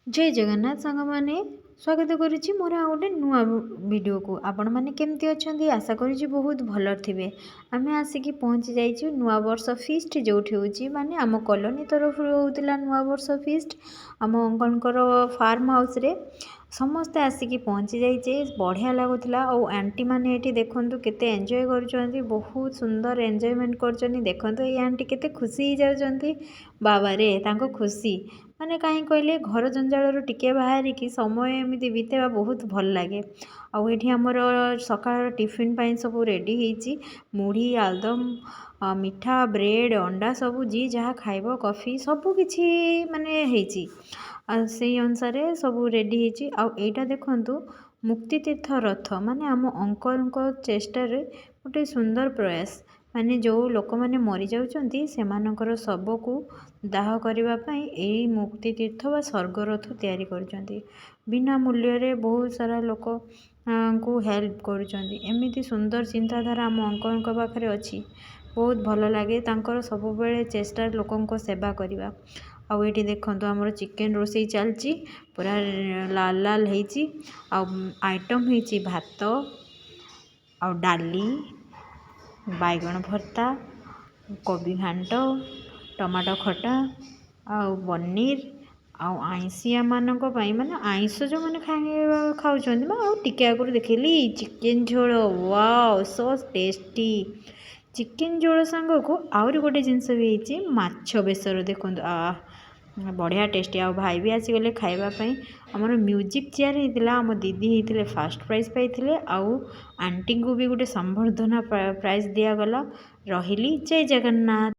ଜୟ ଜଗନ୍ନାଥ ସାଙ୍ଗମାନେ, ସ୍ୱାଗତ କରୁଛି ମୋର ଆଉ ଗୋଟେ ନୂଆ ଭିଡ଼ିଓକୁ। ଆପଣମାନେ କେମିତି ଅଛନ୍ତି? ଆଶା କରୁଛି ବହୁତ ଭଲରେ ଥିବେ। ଆମେ ଆସିକି ପହଞ୍ଚି ଯାଇଛୁ ନୂଆବର୍ଷ ଫିଷ୍ଟ ଯେଉଁଠି ହେଉଛି, ମାନେ ଆମ କଲୋନୀ ତରଫରୁ ହେଉଥିଲା ନୂଆବର୍ଷ ଫିଷ୍ଟ ଆମ ଅଙ୍କଲଙ୍କର ଫାର୍ମ ହାଉସ୍ରେ। ସମସ୍ତେ ଆସିକି ପହଞ୍ଚି ଯାଇଛେ, ବଢ଼ିଆ ଲାଗୁଥିଲା। ଆଉ ଆଣ୍ଟିମାନେ ଏଠି ଦେଖନ୍ତୁ କେତେ ଏନ୍ଜୟ କରୁଛନ୍ତି, ବହୁତ ସୁନ୍ଦର ଏନ୍ଜୟମେଣ୍ଟ କରୁଛନ୍ତି। ଦେଖନ୍ତୁ ଏଇ ଆଣ୍ଟି କେତେ ଖୁସି ହେଇଯାଉଛନ୍ତି। ବାବାରେ, ତାଙ୍କ ଖୁସି ମାନେ କାହିଁ କହିଲେ, ଘର ଜଞ୍ଜାଳରୁ ଟିକେ ବାହାରିକି ସମୟ ଏମିତି ବିତେଇବା ବହୁତ ଭଲ ଲାଗେ। ଆଉ ଏଠି ଆମର ସକାଳର ଟିଫିନ୍ ପାଇଁ ସବୁ ରେଡ଼ି ହେଇଛି, ମୁଢ଼ି, ଆଳୁଦମ, ମିଠା, ବ୍ରେଡ଼୍, ଅଣ୍ଡା, ସବୁ ଯିଏ ଯାହା ଖାଇବ, କଫି, ସବୁ କିଛି ମାନେ ହେଇଛି। ଆଉ ସେଇ ଅନୁସାରେ ସବୁ ରେଡ଼ି ହେଇଛି। ଆଉ ଏଇଟା ଦେଖନ୍ତୁ ମୁକ୍ତିତୀର୍ଥ ରଥ, ମାନେ ଆମ ଅଙ୍କଲଙ୍କ ଚେଷ୍ଟାରେ ଗୋଟେ ସୁନ୍ଦର ପ୍ରୟାସ, ମାନେ ଯେଉଁ ଲୋକମାନେ ମରିଯାଉଛନ୍ତି ସେମାନଙ୍କର ଶବକୁ ଦାହ କରିବା ପାଇଁ ଏଇ ମୁକ୍ତିତୀର୍ଥ ବା ସ୍ୱର୍ଗରଥ ତିଆରି କରୁଛନ୍ତି। ବିନା ମୂଲ୍ୟରେ ବହୁତ ସାରା ଲୋକଙ୍କୁ ହେଲ୍ପ କରୁଛନ୍ତି। ଏମିତି ସୁନ୍ଦର ଚିନ୍ତାଧାରା ଆମ ଅଙ୍କଲଙ୍କ ପାଖରେ ଅଛି, ବହୁତ ଭଲ ଲାଗେ। ତାଙ୍କର ସବୁବେଳେ ଚେଷ୍ଟା ଲୋକଙ୍କ ସେବା କରିବା। ଆଉ ଏଇଠି ଦେଖନ୍ତୁ ଆମର ଚିକେନ୍ ରୋଷେଇ ଚାଲିଛି, ପୁରା ଲାଲ ଲାଲ ହେଇଛି। ଆଉ ଆଇଟମ୍ ହେଇଛି ଭାତ ଆଉ ଡାଲି, ବାଇଗଣ ଭର୍ତ୍ତା, କୋବି ଘାଣ୍ଟ, ଟମାଟୋ ଖଟା ଆଉ ପନିର। ଆଉ ଆଇଁଷିଆମାନଙ୍କ ପାଇଁ, ମାନେ ଆଇଁଷ ଯେଉଁମାନେ ଖାଉଛନ୍ତି ବା, ଆଉ ଟିକେ ଆଗରୁ ଦେଖିଲି ଚିକେନ୍ ଝୋଳ। Wow, show tasty! ଚିକେନ୍ ଝୋଳ ସାଙ୍ଗକୁ ଆହୁରି ଗୋଟେ ଜିନିଷ ବି ହେଇଛି, ମାଛ ବେସର। ଦେଖନ୍ତୁ, ଆ ବଢ଼ିଆ ଟେଷ୍ଟି। ଆଉ ଭାଇ ବି ଆସିଗଲେ ଖାଇବା ପାଇଁ। ଆମର ମ୍ୟୁଜିକ୍ ଚେୟାର୍ ହେଇଥିଲା। ଆମ ଦିଦି ହେଇଥିଲେ ଫାର୍ଷ୍ଟ ପ୍ରାଇଜ୍ ପାଇଥିଲେ ଆଉ ଆଣ୍ଟିଙ୍କୁ ବି ଗୋଟେ ସମ୍ବର୍ଦ୍ଧନା ପ୍ରାଇଜ୍ ଦିଆଗଲା। ରହିଲି, ଜୟ ଜଗନ୍ନାଥ।